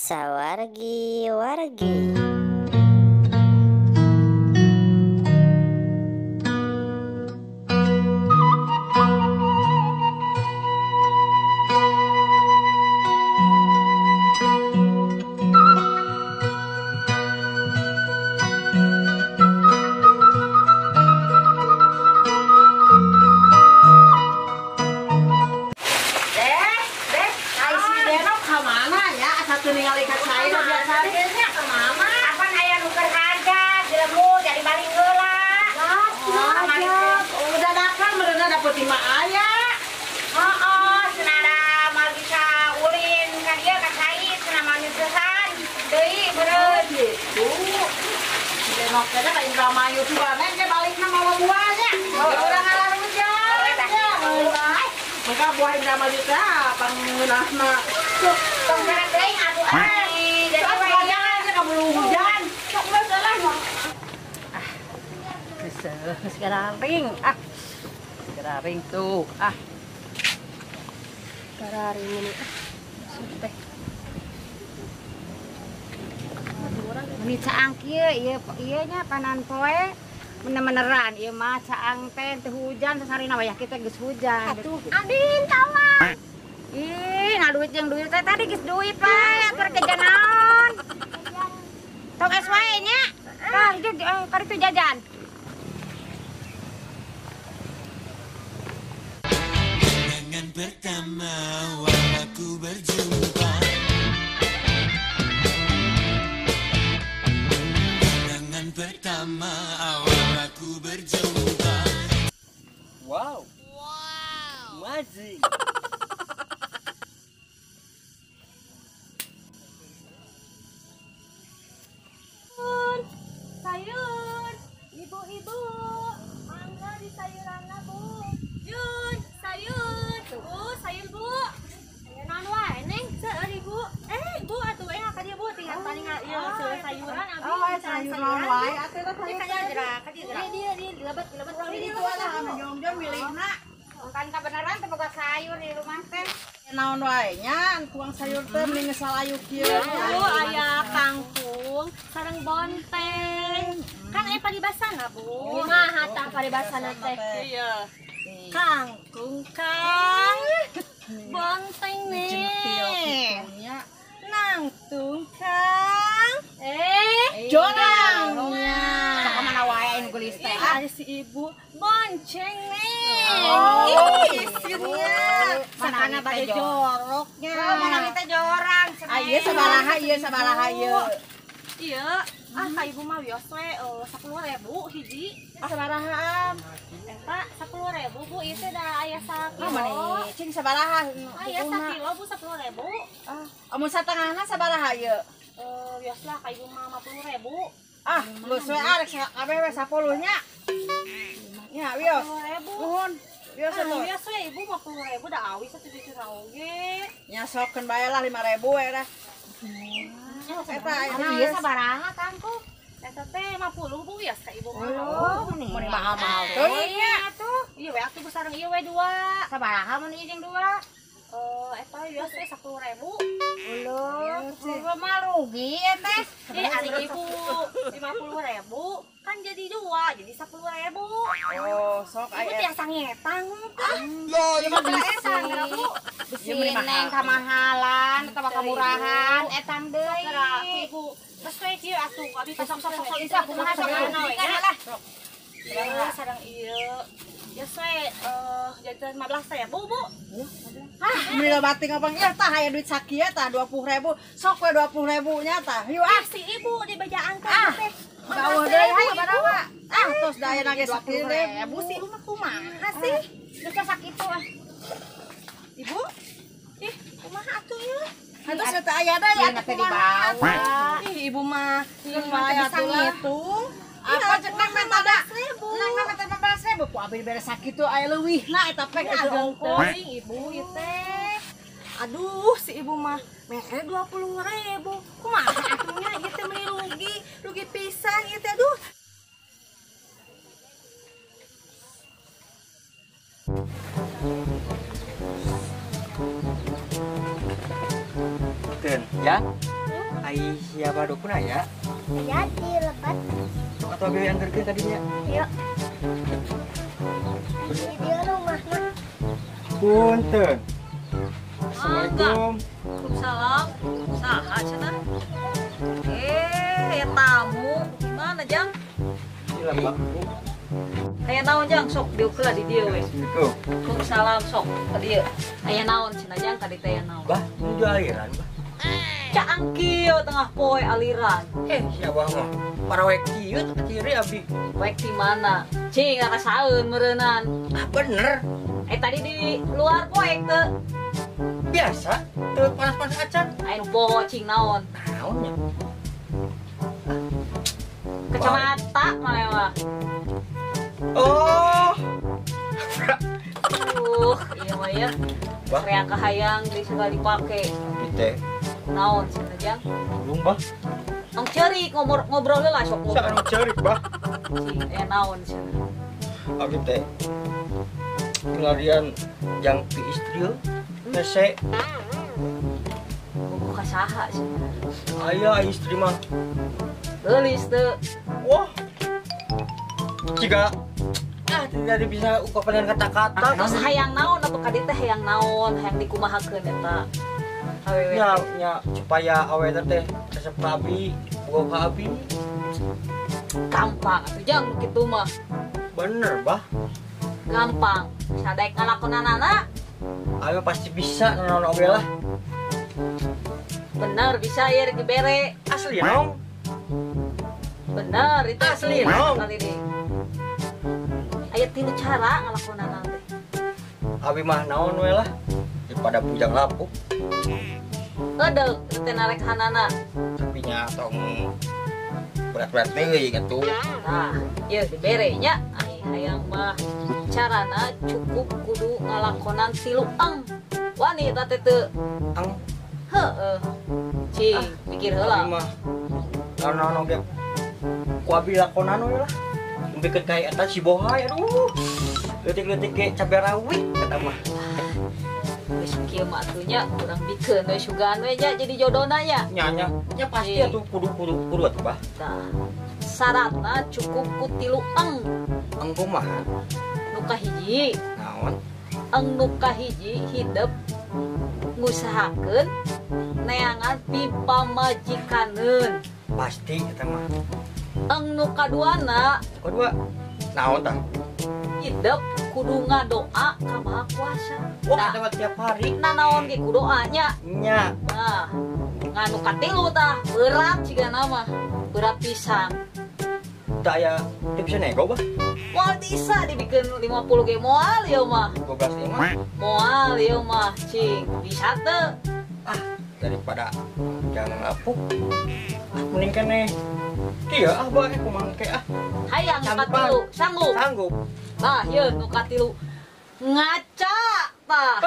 Sawargi wargi. Kayaknya kayak Indramayu suara nya baliknya mau buahnya. Orang ngalarujak. Maka buah Indramayu teh pangeunahna. Tong berat deui atuh euy. Jadi wae kaburu hujan. Sok geus lah. Ah. Geus gararing ah. Gararing tuh ah. Gararing ini ah. Teh. Meni caang kieu ieu ieu nya panan poe bener-beneran ieu mah caang teh teu hujan sasarina wayah kita geus hujan. Atuh abin tawang. Ih, nah duit jeung duit teh tadi geus duit pae atur kerja naon. Tong es wae nya. Tah itu kari itu jajan. Dengan pertama aku berjumpa. Pertama awal aku berjumpa. Wow. Wow. Amazing. Sayur, ibu-ibu, mangga di sayuranna bu. Yun, sayur, bu, sayur bu. Sayur naon wae neng? Seueur ibu. Eh, bu atuh we ka dieu bu tinggal paling ieu sayuran abi. Oh, sayuran wae atuh eta sayur. Ka dieu geura. Dieu dieu dilebet-dilebet di ditu lah anu jongjon milihna. Kan kabeneran teh boga sayur di rumah teh. Naon wae nya tuang sayur teh mending salayu kieu. Bu aya kangkung sareng bonteng. Kan aya paribasana bu. Kumaha tah paribasana teh? Iya. Kangkung kang bonteng nih. Nangtung kang. Eh, jorang. Sok mana wae anu geulis teh. Ada si ibu bonceng nih. Oh, isinnya. Sakana bade joroknya. Oh, mana minta jorang. Ah, ieu sabaraha ieu sabaraha ieu. Iya. Ah, ka ibu mah wios we 10.000 hiji. Ah, sabarahaan? Eta 10.000 Bu, ieu teh da aya sakilo. Ah, mana cing sabaraha? Aya sakilo Bu 10.000. Ah, amun satengahna sabaraha ieu? Wios lah ka ibu mah 50.000. Ah, geus we arek kabeh we 10 nya. Nya wios. 10.000. Nuhun. Wios atuh. Wios we ibu 50.000 da awis atuh cucu oge. Nya sok keun bae lah 5.000 we dah. Eta ieu sabaraha kangkung? Eta teh 50 Bu wios ka ibu mah. Oh, mun mahal-mahal teuing nya atuh. Ieu we atuh sareng ieu we dua. Sabaraha mun ieu jeung dua? Eta wios we 10.000. Uluh, 10.000 mah rugi eta. Ih, ari ibu 50.000 kan jadi dua, jadi 10.000. Oh, sok aya. Ibu tiasa ngetang tah. Ieu mah etang Bu. Bisi neng kamahalan atawa kamurahan etang deui. Ibu, geus we kieu atuh abi sok sok sok sok kumaha sok lah. Ieu sareng ieu. Ya we jadi 15.000 Bu. Hah, meuni loba ting apa ieu tah aya duit sakieu tah 20.000. Sok we 20.000 nya tah. Yuk ah si ibu dibejaan ka teh. Bawah deui hayu barawa. Ah, tos da aya ge 10.000 si ibu mah kumaha sih? Geus sakitu ah. Ibu? Ih, kumaha atuh ieu? Atuh teu aya deui atuh kumaha. Ih, ibu mah geus bisa ngitung. Apa cek nang menta da? Nang menta 15.000 ku abi beres sakitu aya leuwihna eta pek ageng teuing ibu ieu teh. Aduh, si ibu mah mere 20.000. Kumaha atuh nya ieu teh meuni rugi, rugi pisan ieu teh aduh. Keun, ya. Ai siapa dukun aya? Aya di lebat. Sok atuh abi anterkeun tadinya. Yuk. Di dieu rumahna. Punten. Assalamualaikum. Waalaikumsalam. Saha cenah? Ya tamu. Gimana, Jang? Di lebak, Bu. Aya naon, Jang? Sok diuk heula di dieu we. Assalamualaikum. Waalaikumsalam, sok ka dieu. Aya naon cenah, Jang? Tadi teh aya naon? Bah, nuju aliran, bah. Caang kieu tengah poe aliran. Siapa mah? Para wek kieu teh ciri abi. Wek di mana? Cing ngarasaeun meureunnan. Ah, bener. Tadi di luar poek teu. Biasa, teu panas-panas acan. Aya nu poho cing naon? Naonnya? Kacamata mah mah. Oh. Iya mah ya. Rea kahayang di segala dipake. Abi teh. Naon cenah, Jang? Belum, bah. Tong ceurik ngobrol heula sok ngobrol. Saha nu ceurik, bah? Cing, aya naon cenah? Abi teh milarian jang pi istri hese. Bogoh ka saha cenah? Aya istri mah. Leulis teu. Wah. Ciga tidak bisa ungkapan dengan kata-kata. Terus hayang naon atuh ka dieu teh hayang naon, hayang dikumahakeun eta? Awewe. Nya supaya awewe teh resep ka abi, bogoh ka abi. Gampang atuh Jang kitu mah. Bener, bah. Gampang. Sadaek ngalakonanana. Ayo pasti bisa naon oge lah. Bener bisa ya rek dibere. Asli nong. Bener itu asli nong. Kali ini. Aya tilu cara ngalakonana teh. Abi mah naon we lah daripada bujang lapuk. Edeuk teh narekhanana. Tapi nya tong berat-berat deui atuh. Nah, ieu dibere nya. Ai hayang mah carana cukup kudu ngalakonan tilu eng. Wani eta teh teu. Eng. Heeh. Cing, pikir heula. Abi mah naon-naon oge ku abi lakonan we lah. Bikin kayak eta si bohai, aduh. Leutik-leutik ge cabe rawit eta mah. Geus kieu mah atuh nya urang bikeun we sugan we nya jadi jodona nya. Nya nya, nya pasti atuh kudu atuh bah. Tah. Syaratna cukup ku tilu eng. Eng kumaha? Nu kahiji. Naon? Eng nu kahiji hidep ngusahakeun neangan pipamajikaneun. Pasti eta mah. Eng nu kaduana. Kadua naon tah? Hidep kudu ngadoa ka Maha Kuasa. Wah, eta mah tiap hari. Nah, naon ge kudu doanya. Nya. Nah, nganu katilu tah, berat cigana mah. Berat pisan. Tah aya teu bisa nego, bah? Moal bisa dibikeun 50 ge moal ieu mah. 12 mah. Moal ieu mah, cing. Bisa teu? Ah, daripada jangan lapuk. Ah, mending keneh. Kieu ah bae kumaha ke ah. Hayang nu katilu, sanggup. Sanggup. Tah, ieu nu katilu. Ngaca tah.